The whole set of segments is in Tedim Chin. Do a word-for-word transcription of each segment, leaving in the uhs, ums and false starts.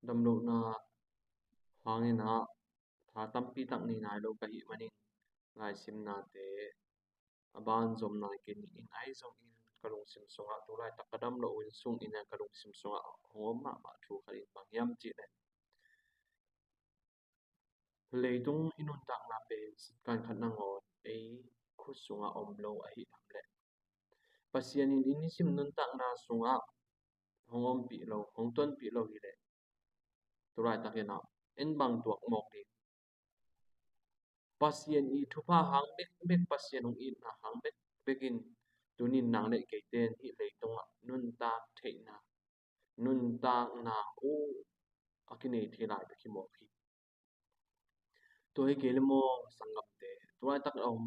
Damlohna hangin ah tha tampi tak nei nai lo ka hih manin, ngaisimnate a ban zom nai kei ning. Ahi zongin ka lungsim sungah tu laitak ka damloh hun sungin ah ka lungsim sungah hong om mahmah thu khat in bang hiam cih leh, leitung i nuntakna pen satkan khat nangawn ei khut sungah om lo ahih lam leh, Pasian in i nisim nuntakna sungah hong ompih lo, hong tonpih lo hi leh, tu laitakin ah en bang tuak mawk ding. Pasian i thupha hang bekbek, Pasian hong itna hang bekbek in tunin nang le keite in hih leitungah nuntak theihna, nuntakna uh a kinei thei lai bek hi mawk hi. Tua hi kei le maw sanggamte, tu laitak a om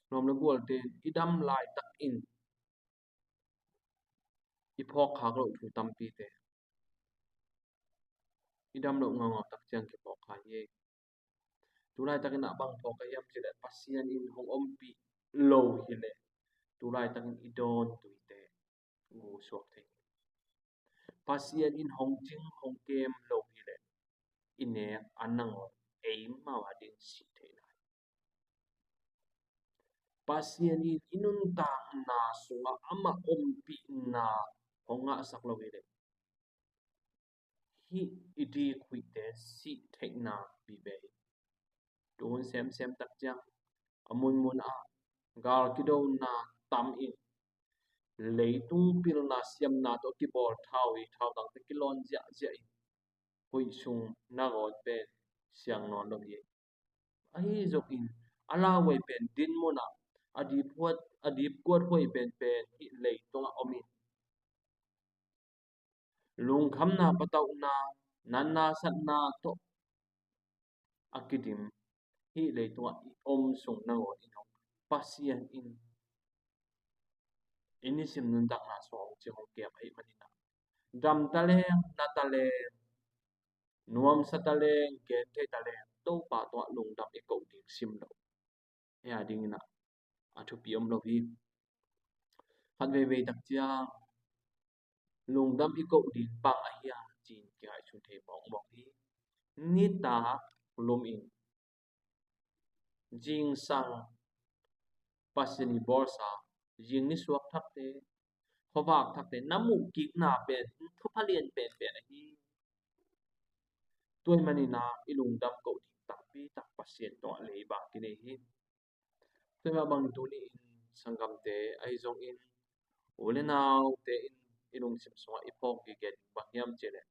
nuam le gualte in i dam laitakin i phawk khak loh thu tampite, i dam loh ngaungau tak ciang kiphawk kha hi. Tu laitakin ah bang phawk ka hiam cih leh, Pasian in hong ompih lo hi leh tu laitakin i dawn tuite gu suak thei. Pasian in hong cing hong kem lo hi leh i nek a nangawn eimau a ding sih thei lai. Pasian in i nuntakna sungah amah ompihna hong ngahsak lo hi leh hih i dik huihte sih theihna vive hi. Tuhun semsem tak ciang a munmun ah gal kidona tam in, leitung pilna siamna tawh kibawl thau hi, thau dangte kilawn ziahziah in, huih sung nangawn pen siang nawn lo hi. Ahi zongin a lauhuai pen dinmun ah a diphuat, a dipkuat huai penpen hih leitungah om in, lungkhamna, patauhna, natna satna tawh a kidim hih leitungah i om sung nangawn in hong Pasian in i nisim nuntakna sungah hong cing hong kem ahih manin ah, dam taleng, na taleng, nuamsa taleng, genthei taleng, Topa tungah lungdam i koh ding sim lo. Hih a dingin ah a thupi om lo hi. Khat veivei tak ciang lungdam i koh ding bang a hiam ci-in kingaihsun thei mawkmawk hi. Nitak lum in zingsang Pasian i bawlsa, zing nisuak thakte, khuavak thakte na muh kikna pen thupha lian penpen ahi. Tua ahih manin ah i lungdam koh ding tampi tak Pasian tungah leiba kinei hi. Tua ahih mah bangin tuni in sanggamte ahi zongin u le naute in i lungsim sungah i phawk gige ding bang hiam cih leh,